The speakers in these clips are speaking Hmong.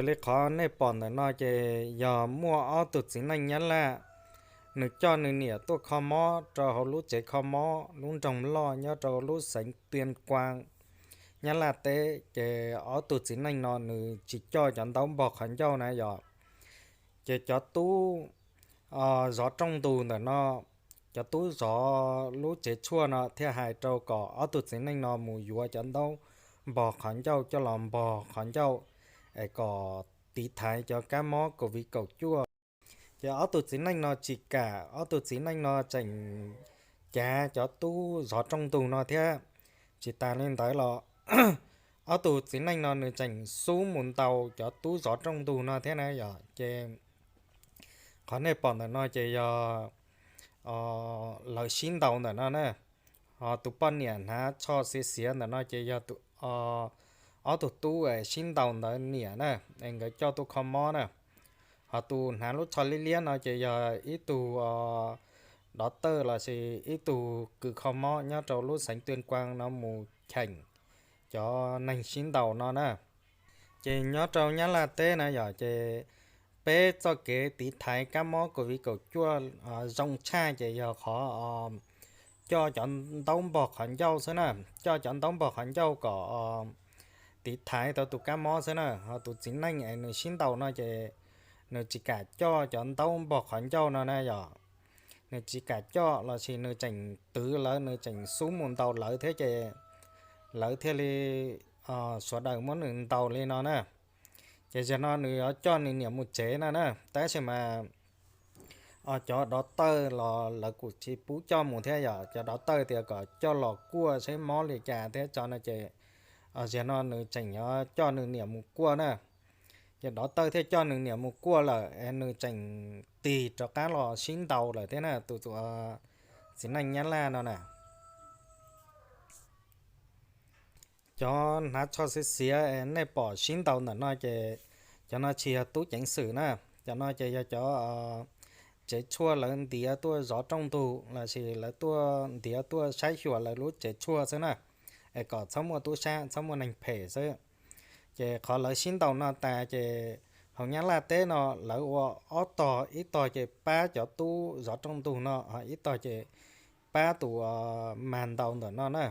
Li qhov nej pom ntawm no ces yog muaj ob tug txiv neej Nyab Laj, nws coj nws niam tuaj kho mob rau hauv lub tsev kho mob lub nroog loj nyob rau lub xeev Tuyên Quang, Nyab Laj teb. Ces ob tug txiv neej no nws tsis coj cov ntaub npog qhov ncauj na yom. Ces cov tub zov rooj ntug ntawm no, cov tub zov lub tsev tshuaj no thiaj hais rau kom ob tug txiv neej no mus yuav cov ntaub npog qhov ncauj coj los npog qhov ncauj es kom tiv thaiv cov kab mob COVID kaum cuaj. Ces ob tug txiv neej no tsis kam, ob tug txiv neej no tseem cav cov tub zov rooj ntug no thiab. Tsis tas li ntawd los ob tug txiv neej no nws tseem xub mus ntaus cov tub zov rooj ntug no thiab na yom. Ces qhov nej pom ntawm no ces yog lawv sib ntaus ntawm no na. Ho tus poj niam hnav tsho xiav xiav ntawm no ces yog ob tug tub sib ntaus ntawd niam na, es nkawd coj tuaj kho mob na. Ho tus hnav lub tsho liab liab no ces yog ib tug dov tawj lossis ib tug kws kho mob nyob rau lub xeev Tuyên Quang no mus cheem cov neeg sib ntaus no na. Ces nyob rau Nyab Laj teb na yom, ces peb txoj kev tiv thaiv kab mob COVID kaum cuaj zoo tshaj ces yog qhov coj cov ntaub npog qhov ncauj xwb na, coj cov ntaub npog qhov ncauj kom tiv thaiv tau tus kab mob xwb na. Ho tus txiv neej es nws sib ntaus no ces nws tsis kam coj cov ntaub npog qhov ncauj no na yom. Nws tsis kam coj lossis nws tseem twv lawv, nws tseem xub mus ntaus lawv thiab ces lawv thiaj li sawv daws muab nws ntaus li no na. Ces zaum no nws yuav coj nws niam mus tsev no na, tab sis mas cov dov tawj los lawv kuj tsis pub coj mus thiab yom. Cov dov tawj tias kom coj los kuaj saib mob li cas thiab tso no ces zaum no nws tseem yuav coj nws niam mus kuaj na. Ces dov tawj thiaj coj nws niam mus kuaj lawm es nws tseem tig rov qab los sib ntaus lawm thiab na, tus txiv neej Nyab Laj no na. Cov hnav tsho xiav xiav nej pom sib ntaus ntawm no ces cov no tsis yog tub ceev xwm na, cov no ces yog cov tsev tshuaj lawv ntiav tuaj zov rooj ntug lossis lawv tuaj ntiav tuaj saib xyuas lawv lub tsev tshuaj xwb na, es kom txhob muaj tub sab txhob muaj neeg phem xwb. Ces qhov lawv sib ntaus no tas ces hauv Nyab Laj teb no lawv ua ob tog, ib tog ces pab cov tub zov rooj ntug no, ho ib tog ces pab tus mag ntaus ntawm no na.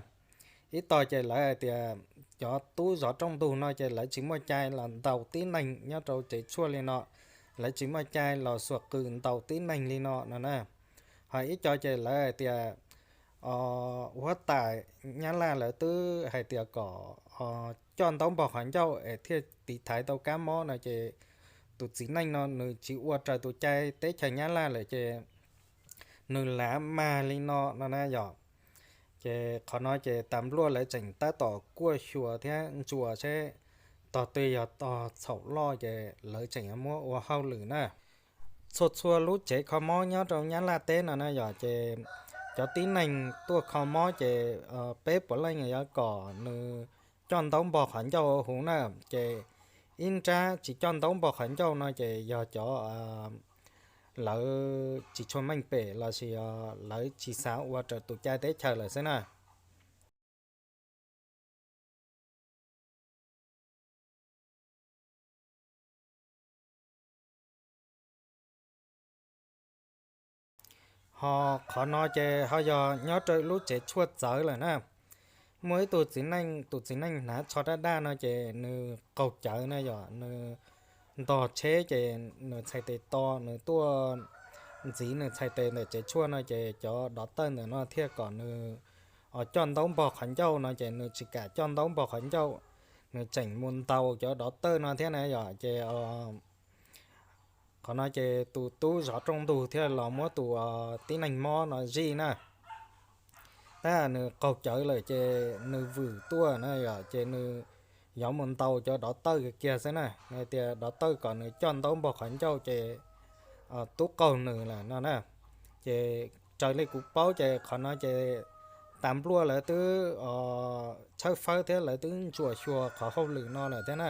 Ib tog ces lawv hais tias cov tub zov rooj ntug no ces lawv tsis muaj cai los ntaus tib neeg nyob rau tsev tshuaj li no, lawv tsis muaj cai los xuas qws ntaus tib neeg li no no na. Ho ib co ces lawv hais tias huab tais Nyab Laj lawv twb hais tias kom coj ntaub npog qhov ncauj es thiaj tiv thaiv tau kab mob no ces tus txiv neej no nws tsis ua raws tus cai teb chaws Nyab Laj lawm ces nws lav mag li no no na yom. Ces qhov no ces tas npluaj lawv tseem tab tom kuaj xyuas thiab ntsuas seb tog twg yog tog txhaum loj ces lawv tseem yuav muab ua hauj lwm na. Txhua txhua lub tsev kho mob nyob rau Nyab Laj teb no na yom, ces cov tib neeg tuaj kho mob ces peb puav leej yuav kom nws coj ntaub npog qhov ncauj huv na. Ces ib nrab tsis coj ntaub npog qhov ncauj no ces yog cov lawv tsis tshua meej pem lossis lawv tsis xav ua raws tus cai teb chaws lawm xwb na. Ho qhov no ces ho yog nyob rau lub tsev tshuaj txawv lawm na. Muaj ib tug txiv neej, tus txiv neej hnav tsho daj daj no ces nws qaug cawv na yom, nws ntog tsheb ces nws txhais tes to, nws tuaj ntxiv nws txhais tes ntawm tsev tshuaj no ces cov dov tawj ntawm no thiaj kom nws coj ntaub npog qhov ncauj no ces nws tsis kam coj ntaub npog qhov ncauj, nws tseem mus ntaus cov dov tawj no thiab na yom. Ces qhov no ces tus tub zov rooj ntug thiaj los muab tus tib neeg mob no zij na. Tab nws qaug cawv lawm ces nws vwm tuaj na yom, ces nws yuav mus ntaus cov dov tawj kiag xwb na. Nws hais tias dov tawj kom nws coj ntaub npog qhov ncauj ces tub qaug nws lawm no na. Ces raws li kuv paub ces qhov no ces tas npluaj lawv twb tshawb fawb thiab lawv twb ntsuam xyuas qhov hauj lwm no lawm thiab na.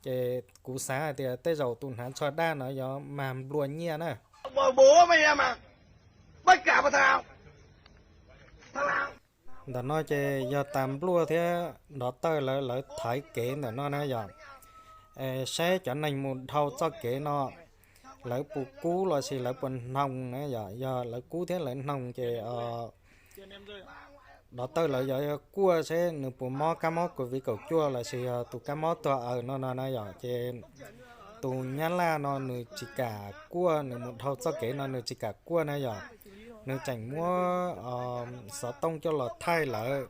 Ces kuv xav hais tias tej zaum tus hnav tsho daj no yuav mag nplua nyiaj na. Ntawm no ces yog tas npluaj thiab dov tawj lawv, lawv thaiv kev ntawm no na yom. saib cov neeg mus dhau txoj kev no lawv puas kub los sis lawv puas hnoos na yom. Yog lawv kub thiab lawv hnoos ces doctor lawv yuav kuaj seb nws puas mob kab mob COVID kaum cuaj los sis yog tus kab mob tuag aws no no na yom. Ces tus Nyab Laj no nws tsis kam kuaj, nws mus dhau txoj kev no nws tsis kam kuaj na yom. Nws tseem muab xov tooj coj los thaij lawv,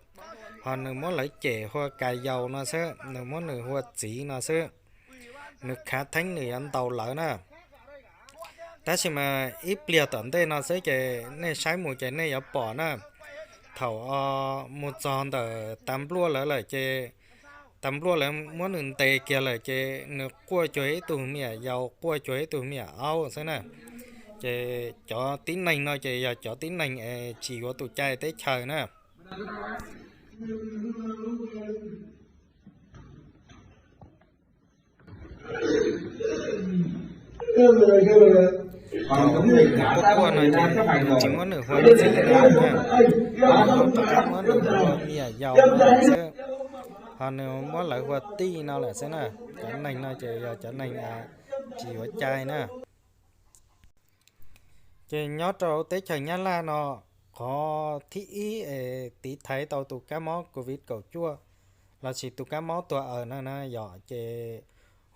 ho nws muab lawv cem hu ua ka yaus no xwb, nws muab nws hu ua txiv no xwb. Nws khav theeb nws yuav ntaus lawv na. Tab sis mas ib pliag tom ntej no xwb ces nej saib mus ces nej yuav pom na. Thaum mus txog ntawm tas npluaj lawv lawm ces tas npluaj lawv muab nws ntes kiag lawm ces nws quaj cuag ib tug me nyuam yaus, quaj cuag ib tug me nyuam aub xwb na. Ces cov tib neeg no ces yog cov tib neeg es tsis yuav tus cai teb chaws na. Thaum nws quaj quaj no ces nws tsis muab nws hu ua txiv na, nws tom qab muab nws hu ua me nyuam yaus no xwb, ho nws muab lawv hu ua tij no lawm xwb na. Cov neeg no ces yog cov neeg tsis yuav cai na. Ces nyob rau teb chaws Nyab Laj no, qhov thib ib es tiv thaiv tau tus kab mob COVID kaum cuaj lossis tus kab mob tuag aws no na yom, ces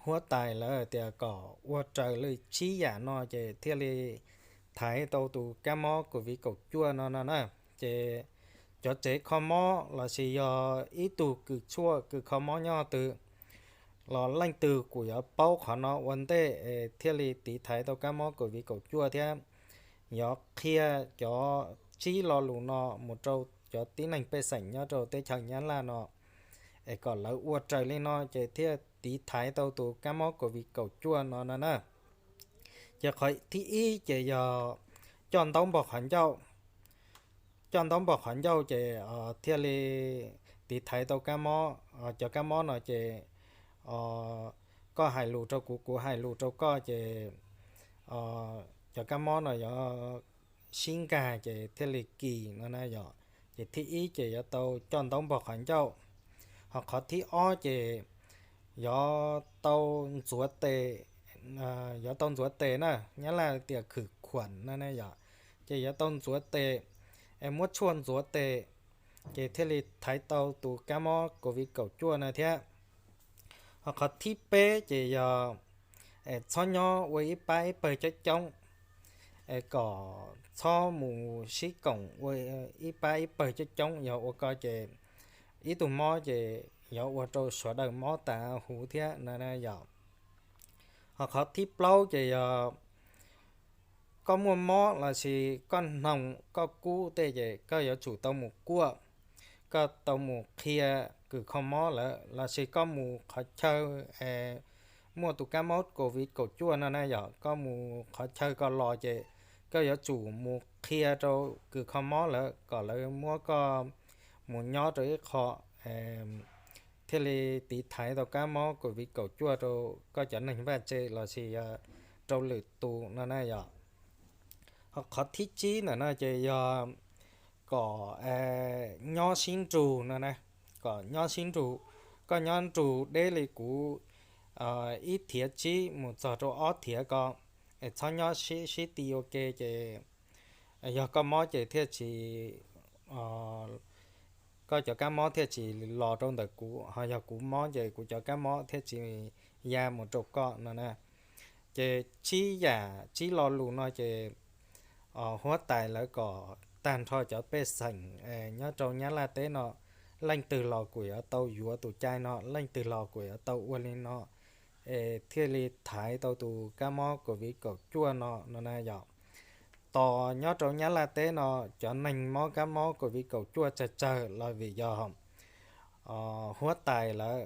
huab tais lawv tias kom ua raws li tsib yam no ces thiaj li thaiv tau tus kab mob COVID kaum cuaj no no na. Ces cov tsev kho mob lossis yog ib tug kws tshuaj kws kho mob nyob twg los leej twg kuj yuav paub qhov no ua ntej es thiaj li tiv thaiv tau kab mob COVID kaum cuaj thiab. Yuav qhia cov tsib lo lus no mus rau cov tib neeg pej xeem nyob rau teb chaws Nyab Laj no es kom lawv ua raws li no ces thiaj tiv thaiv tau tus kab mob COVID kaum cuaj no no na. Ces qhov thib ib ces yog coj ntaub npog qhov ncauj. Coj ntaub npog qhov ncauj ces thiaj li tiv thaiv tau kab mob. Cov kab mob no ces koj hais lus rau kuv, kuv hais lus rau koj ces cov kab mob no yuav sib nkag ces thiaj li kis no na yom. Ces thib ib ces yuav tau coj ntaub npog qhov ncauj. Ho qhov thib ob ces yuav tau ntxuav tes, yuav tau ntxuav tes na, Nyab Laj tias khử khuẩn no na yom. Ces yuav tau ntxuav tes, es muab tshuaj ntxuav tes, ces thiaj li thaiv tau tus kab mob COVID kaum cuaj no thiab. Ho qhov thib peb ces yog es txhob nyob ua ib pab ib pawg coob coob, es kom txhob mus sib koom ua ib pab ib pawg coob coob, yog ua ko ces ib tug mob ces yuav ua rau sawv daws mob tas huv thiab no na yom. Ho qhov thib plaub ces yog koj muaj mob lossis koj hnoos koj kub tej ces koj yuav tsum tau mus kuaj, koj tau mus qhia kws kho mob lawm, lossis koj mus qhov chaw muaj tus kab mob COVID kaum cuaj no na yom, koj mus qhov chaw ko los ces koj yuav tsum mus qhia rau kws kho mob lawm kom lawv muab koj mus nyob rau ib qho thiaj li tiv thaiv tau kab mob COVID kaum cuaj rau koj cov neeg vaj tse lossis rau lwm tus no na yom. Ho qhov thib tsib ntawm no ces yog kom nyob sib nrug no na, kom nyob sib nrug. Koj nyob nrug deb li kuv ib thiav tsib mus txog rau ob thiav ko, es txhob nyob sib sib ti ua ke ces yog koj mob ces thiaj tsis, koj cov kab mob thiaj tsis los rau ntawm kuv, ho yog kuv mob ces kuv cov kab mob thiaj tsis ya mus rau koj no na. Ces tsib yam tsib lo lus no ces huab tais lawv kom tag nrho cov pej xeem nyob rau Nyab Laj teb no, leej twg los kuj yuav tau yuav tus cai no, leej twg los kuj yuav tau ua li no, es thiaj li thaiv tau tus kab mob COVID kaum cuaj no no na yom. Tos nyob rau Nyab Laj teb no cov neeg mob kab mob COVID kaum cuaj tsawg tsawg los vim yog huab tais lawv,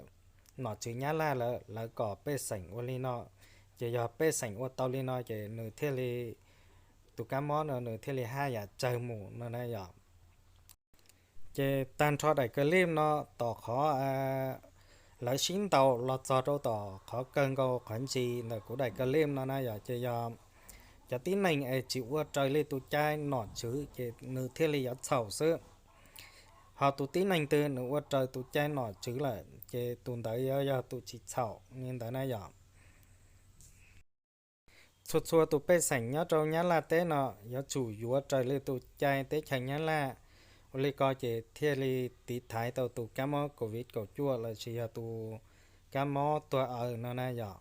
nom tswv Nyab Laj lawv, lawv kom pej xeem ua li no, ces yog pej xeem ua tau li no ces nws thiaj li, tus kab mob no nws thiaj li haj yam tsawg mus no na yom. Ces tag nrho daim clip no tom qhov lawv sib ntaus los txog rau tom qhov kawg nkaus qhov ntsis ntawm kuv daim clip no na yom, ces yog cov tib neeg es tsis ua raws li tus cai nom tswv ces nws thiaj li yuav txhaum xwb. Ho tus tib neeg twg nws ua raws tus cai nom tswv lawm ces tus ntawd yuav yog tus tsis txhaum li ntawd na yom. Txhua txhua tus pej xeem nyob rau Nyab Laj teb no yuav tsum yuav raws li tus cai teb chaws Nyab Laj, ua li ko ces thiaj li tiv thaiv tau tus kab mob covid kaum cuaj los sis yog tus kab mob tuag aws no na yom.